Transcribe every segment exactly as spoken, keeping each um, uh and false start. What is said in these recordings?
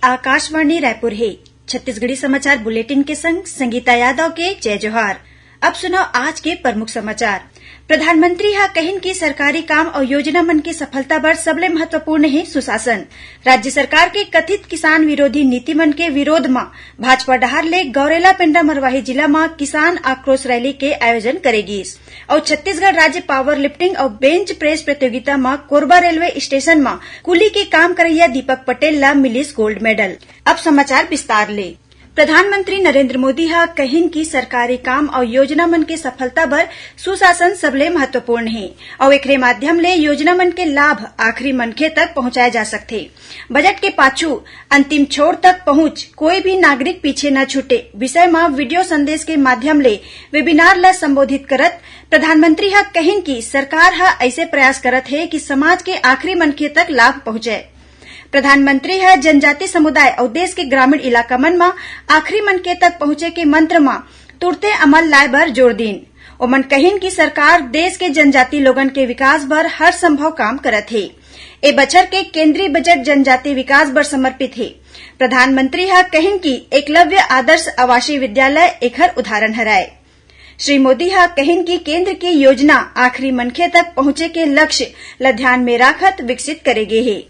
आकाशवाणी रायपुर हे। छत्तीसगढ़ी समाचार बुलेटिन के संग संगीता यादव के जय जोहार। अब सुनव आज के प्रमुख समाचार। प्रधानमंत्री ह कहिन कि सरकारी काम अउ योजना मन के सफलता बर सबले महत्वपूर्ण हे सुशासन। राज्य सरकार के कथित किसान विरोधी नीति मन के विरोध म भाजपा डहार ले गौरेला पेंड्रा मरवाही जिला म किसान आक्रोश रैली के आयोजन करे गीस। अउ छत्तीसगढ़ राज्य पावर लिफ्टिंग अउ बेंच प्रेस प्रतियोगिता म कोरबा रेलवे स्टेशन म कुली के काम करइया दीपक पटेल ल मिलिस गोल्ड मेडल। अब समाचार विस्तार ले। प्रधानमंत्री नरेंद्र मोदी ह कहिन कि सरकारी काम अउ योजना मन के सफलता बर सुशासन सबले महत्वपूर्ण हे अउ एकरे माध्यम ले योजना मन के लाभ आखिरी मनखे तक पहुंचाए जा सकथे। बजट के पाछू अंतिम छोर तक पहुंच, कोई भी नागरिक पीछे न छूटे विषय म वीडियो संदेश के माध्यम ले वेबिनार ल संबोधित करत प्रधानमंत्री ह कहिन कि सरकार ह अइसे प्रयास करत हे कि समाज के आखिरी मनखे तक लाभ पहुंचे। प्रधानमंत्री ह जनजाति समुदाय अउ देश के ग्रामीण इलाका मन म आखिरी मनखे तक पहुंचे के मंत्र म तुरते अमल लाए बर जोर दीन। ओमन कहिन कि सरकार देश के जनजाति लोगन के विकास बर हर संभव काम करत हे। ए बछर के केंद्रीय बजट जनजाति विकास बर समर्पित हे। प्रधानमंत्री ह कहिन कि एकलव्य आदर्श आवासीय विद्यालय एखर उदाहरण हरय। श्री मोदी ह कहिन कि केंद्र के योजना आखिरी मनखे तक पहुंचे के लक्ष्य ल ध्यान में राखत विकसित करे गे हे।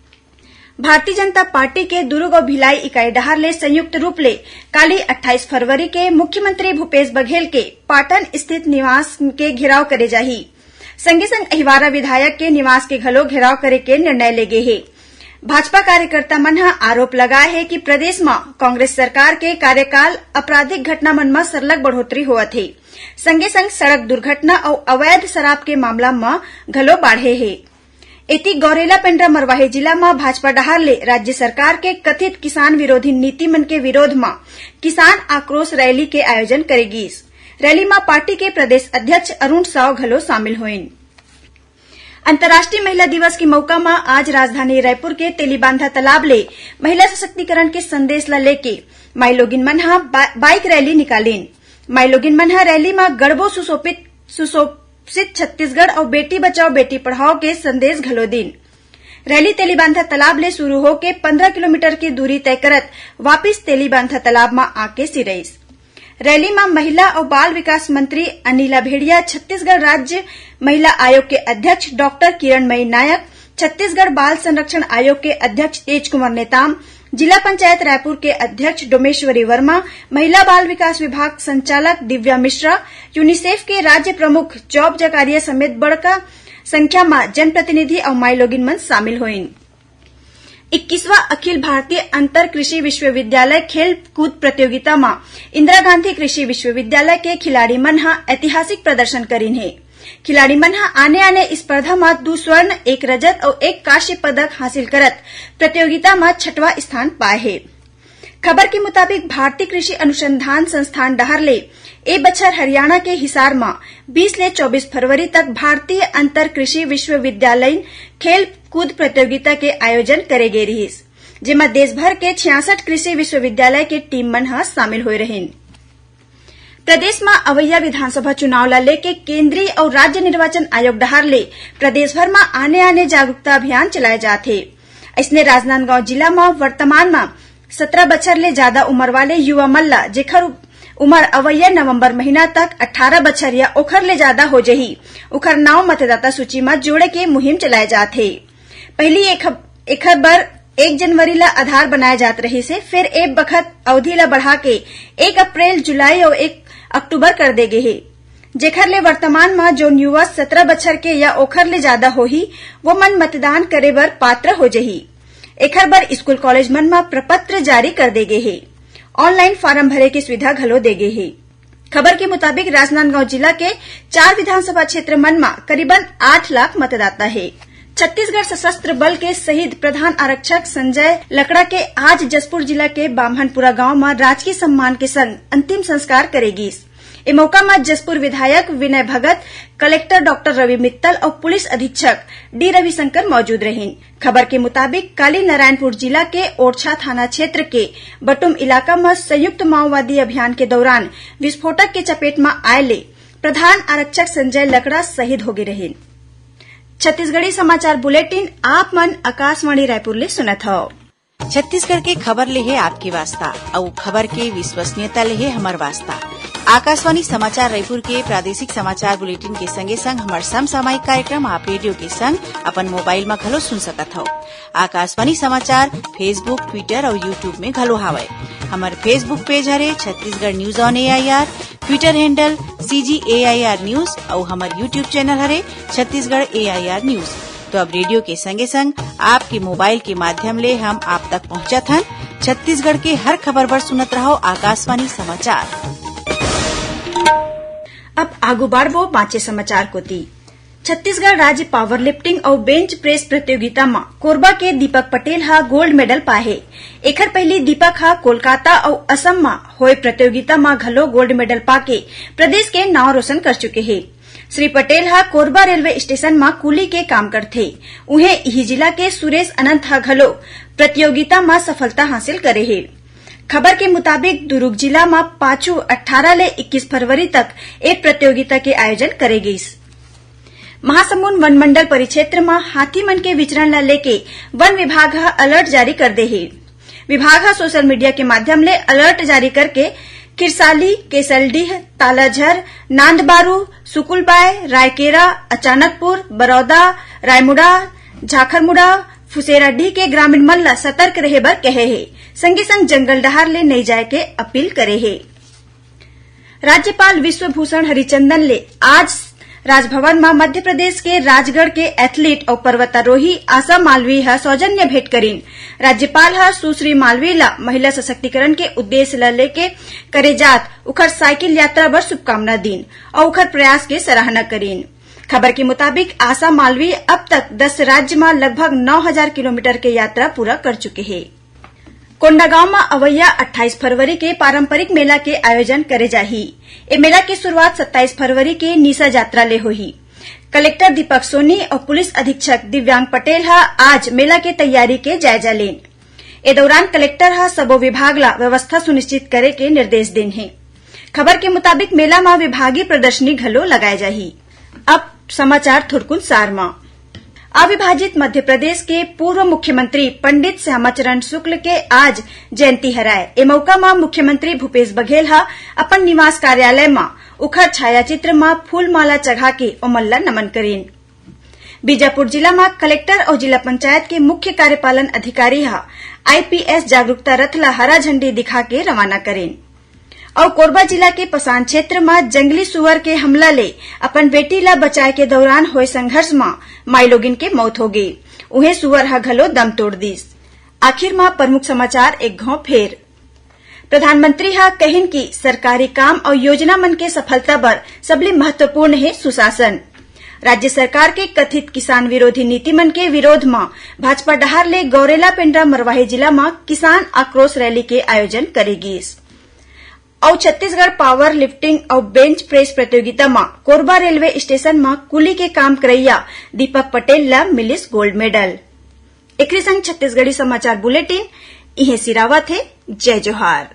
भारतीय जनता पार्टी के दुरूग अउ भिलाई इकाई डहार ले संयुक्त रूप ले काली अट्ठाईस फरवरी के मुख्यमंत्री भूपेश बघेल के पाटन स्थित निवास के घेराव करे जाही। संगे संग अहिवारा विधायक के निवास के घलो घेराव करे के निर्णय ले गे हे। भाजपा कार्यकर्ता मन ह आरोप लगाए हे कि प्रदेश म कांग्रेस सरकार के कार्यकाल आपराधिक घटना मन म सरलग बढ़ोतरी होवत हे। संगे संग सड़क दुर्घटना अउ अवैध शराब के मामला म घलो बाढ़े हे। एती गौरेला पेंड्रा मरवाही जिला म भाजपा डहार ले राज्य सरकार के कथित किसान विरोधी नीति मन के विरोध म किसान आक्रोश रैली के आयोजन करे गीस। रैली म पार्टी के प्रदेश अध्यक्ष अरुण साव घलो शामिल होइन। अंतर्राष्ट्रीय महिला दिवस के मौका म आज राजधानी रायपुर के तेलीबांधा तालाब ले महिला सशक्तिकरण के संदेश ल लेके माईलोगिन मन ह बा-, बाइक रैली निकालिन। माईलोगिन मन ह रैली म गढ़बो सुशोभित, सुशोभित छत्तीसगढ़ अउ बेटी बचाओ बेटी पढ़ाओ के संदेश घलो दीन। रैली तेलीबांधा तालाब ले शुरू होके पंद्रह किलोमीटर के दूरी तय करत वापिस तेलीबांधा तालाब म आके सिरइस। रैली म महिला अउ बाल विकास मंत्री अनिला भेड़िया, छत्तीसगढ़ राज्य महिला आयोग के अध्यक्ष डॉक्टर किरणमयी नायक, छत्तीसगढ़ बाल संरक्षण आयोग के अध्यक्ष तेज कुमार नेताम, जिला पंचायत रायपुर के अध्यक्ष डोमेश्वरी वर्मा, महिला बाल विकास विभाग संचालक दिव्या मिश्रा, यूनिसेफ के राज्य प्रमुख जॉब जकारिया समेत बड़का संख्या म जनप्रतिनिधि अउ माईलोगिन मन शामिल होइन। इक्कीसवाँ अखिल भारतीय अंतर कृषि विश्वविद्यालय खेल कूद प्रतियोगिता म इंदिरा गांधी कृषि विश्वविद्यालय के खिलाड़ी मन ह ऐतिहासिक प्रदर्शन करिन हे। खिलाड़ी मन ह आने-आने स्पर्धा म दू स्वर्ण, एक रजत अउ एक कांस्य पदक हासिल करत प्रतियोगिता म छठवां स्थान पाए हे। खबर के मुताबिक, भारतीय कृषि अनुसंधान संस्थान डहार ले ए बछर हरियाणा के हिसार म बीस ले चौबीस फरवरी तक भारतीय अंतर कृषि विश्वविद्यालयीन खेल कूद प्रतियोगिता के आयोजन करे गे रिहिस, जेमा देश भर के छियासठ कृषि विश्वविद्यालय के टीम मन ह शामिल होए रहिन। प्रदेश म अवइया विधानसभा चुनाव ल लेके केंद्रीय अउ राज्य निर्वाचन आयोग डहार ले प्रदेश भर म आने-आने जागरूकता अभियान चलाए जात हे। अइसने राजनांदगांव जिला म वर्तमान म सतरा बछर ले जादा उमर वाले युवा मन ल, जेखर उमर अवइया नवंबर महीना तक अट्ठारह बछर या ओखर ले जादा हो जही, उखर नांव मतदाता सूची म जोड़े के मुहिम चलाए जात हे। पहिली एख-, एखर बर एक जनवरी ल आधार बनाए जात रहिस हे, फेर ए बखत अवधि ल बढ़ा के एक अप्रैल, जुलाई अउ एक अक्टूबर कर दे गे हे, जेखर ले वर्तमान म जउन युवा सतरा बछर के या ओखर ले जादा होही, वो मन मतदान करे बर पात्र हो जही। एखर बर स्कूल कॉलेज मन म प्रपत्र जारी कर दे गे हे। ऑनलाइन फार्म भरे के सुविधा घलो दे गे हे। खबर के मुताबिक, राजनांदगांव जिला के चार विधानसभा क्षेत्र मन म करीबन आठ लाख मतदाता हे। छत्तीसगढ़ सशस्त्र बल के शहीद प्रधान आरक्षक संजय लकड़ा के आज जशपुर जिला के बाम्हनपुरा गांव म राजकीय सम्मान के संग अंतिम संस्कार करे गीस। ए मौका म जशपुर विधायक विनय भगत, कलेक्टर डॉक्टर रवि मित्तल अउ पुलिस अधीक्षक डी रविशंकर मौजूद रहिन। खबर के मुताबिक, काली नारायणपुर जिला के ओरछा थाना क्षेत्र के बटुम इलाका म संयुक्त माओवादी अभियान के दौरान विस्फोटक के चपेट म आए ले प्रधान आरक्षक संजय लकड़ा शहीद होगे रहिन। छत्तीसगढ़ी समाचार बुलेटिन आप मन आकाशवाणी रायपुर ले सुनत हव। छत्तीसगढ़ के खबर ले हे आपके वास्ता, अउ खबर के विश्वसनीयता ले हे हमर वास्ता। आकाशवाणी समाचार रायपुर के प्रादेशिक समाचार बुलेटिन के संगे संग हमर समसामयिक कार्यक्रम आप रेडियो के संग अपन मोबाइल म घलो सुन सकत हव। आकाशवाणी समाचार Facebook, Twitter अउ YouTube में घलो हावय। हमर Facebook पेज हरे Chhattisgarh news on AIR, Twitter handle CG AIR news अउ हमर YouTube चैनल हरे छत्तीसगढ़ एआईआर न्यूज। तो अब रेडियो के संगे संग आपके मोबाइल के माध्यम ले हम आप तक पहुंचत हन। छत्तीसगढ़ के हर खबर बर सुनत रहव आकाशवाणी समाचार। अब आगू बाढ़बो बाँचे समाचार कोति। छत्तीसगढ़ राज्य पावर लिफ्टिंग अउ बेंच प्रेस प्रतियोगिता म कोरबा के दीपक पटेल ह गोल्ड मेडल पाए हे। एखर पहिली दीपक ह कोलकाता अउ असम म होए प्रतियोगिता म घलो गोल्ड मेडल पाके प्रदेश के नांव रोशन कर चुके हे। श्री पटेल ह कोरबा रेलवे स्टेशन म कूली के काम करथे। उहें, इही जिला के सुरेश अनंत ह घलो प्रतियोगिता म सफलता हासिल करे हे। खबर के मुताबिक, दुरूग जिला म पाछू अट्ठारह ले इक्कीस फरवरी तक ए प्रतियोगिता के आयोजन करे गइस। महासमुंद वनमंडल परिक्षेत्र म हाथी मन के विचरण ल लेके वन विभाग ह अलर्ट जारी कर दे हे। विभाग ह सोशल मीडिया के माध्यम ले अलर्ट जारी करके किरसाली, केसलडीह, तालाझर, नांदबारू, सुकुलबाय, रायकेरा, अचानकपुर, बरौदा, रायमुड़ा, झाखरमुड़ा, फुसेराडीह के ग्रामीण मन ल सतर्क रहे बर कहे हे, संगे संग जंगल डहार ले नइ जाए के अपील करे हे। राज्यपाल विश्वभूषण हरिचंदन ले आज राजभवन म मध्य प्रदेश के राजगढ़ के एथलीट अउ पर्वतारोही आशा मालवीय ह सौजन्य भेंट करीन। राज्यपाल ह सुश्री मालवीय ल महिला सशक्तिकरण के उद्देश्य ल लेके करे जात उखर साइकिल यात्रा बर शुभकामना दीन अउ उखर प्रयास के सराहना करीन। खबर के मुताबिक, आशा मालवीय अब तक दस राज्य म लगभग नौ हजार किलोमीटर के यात्रा पूरा कर चुके हे। कोंडागांव म अवइया अट्ठाईस फरवरी के पारंपरिक मेला के आयोजन करे जाही। ए मेला के शुरुआत सत्ताईस फरवरी के निशा जात्रा ले होही। कलेक्टर दीपक सोनी अउ पुलिस अधीक्षक दिव्यांग पटेल ह आज मेला के तैयारी के जायजा लेन। ए दौरान कलेक्टर ह सबो विभाग ला व्यवस्था सुनिश्चित करे के निर्देश देन हे। खबर के मुताबिक, मेला म विभागीय प्रदर्शनी घलो लगाए जाही। अब समाचार थोरकुन सार म। अविभाजित मध्य प्रदेश के पूर्व मुख्यमंत्री पंडित श्यामाचरण शुक्ल के आज जयंती हरय। ए मौका म मुख्यमंत्री भूपेश बघेल ह अपन निवास कार्यालय म उखर छायाचित्र म फूलमाला चघा के ओमन ल नमन करीन। बीजापुर जिला म कलेक्टर अउ जिला पंचायत के मुख्य कार्यपालन अधिकारी ह आईपीएस जागरूकता रथ ल हरा झंडी दिखा के रवाना करीन। अउ कोरबा जिला के पसान क्षेत्र म जंगली सुअर के हमला ले अपन बेटी ल बचाए के दौरान होए संघर्ष म माईलोगिन के मौत हो गे। उहें, सुअर ह घलो दम तोड़ दिस। आखिर म प्रमुख समाचार एक घांव फेर। प्रधानमंत्री ह कहिन कि सरकारी काम अउ योजना मन के सफलता बर सबले महत्वपूर्ण हे सुशासन। राज्य सरकार के कथित किसान विरोधी नीति मन के विरोध म भाजपा डहार ले गौरेला पेंड्रा मरवाही जिला म किसान आक्रोश रैली के आयोजन करे गीस। अउ छत्तीसगढ़ पावर लिफ्टिंग अउ बेंच प्रेस प्रतियोगिता म कोरबा रेलवे स्टेशन म कुली के काम करइया दीपक पटेल ल मिलिस गोल्ड मेडल। एकरे संग छत्तीसगढ़ी समाचार बुलेटिन इहें सिरावत हे। जय जोहार।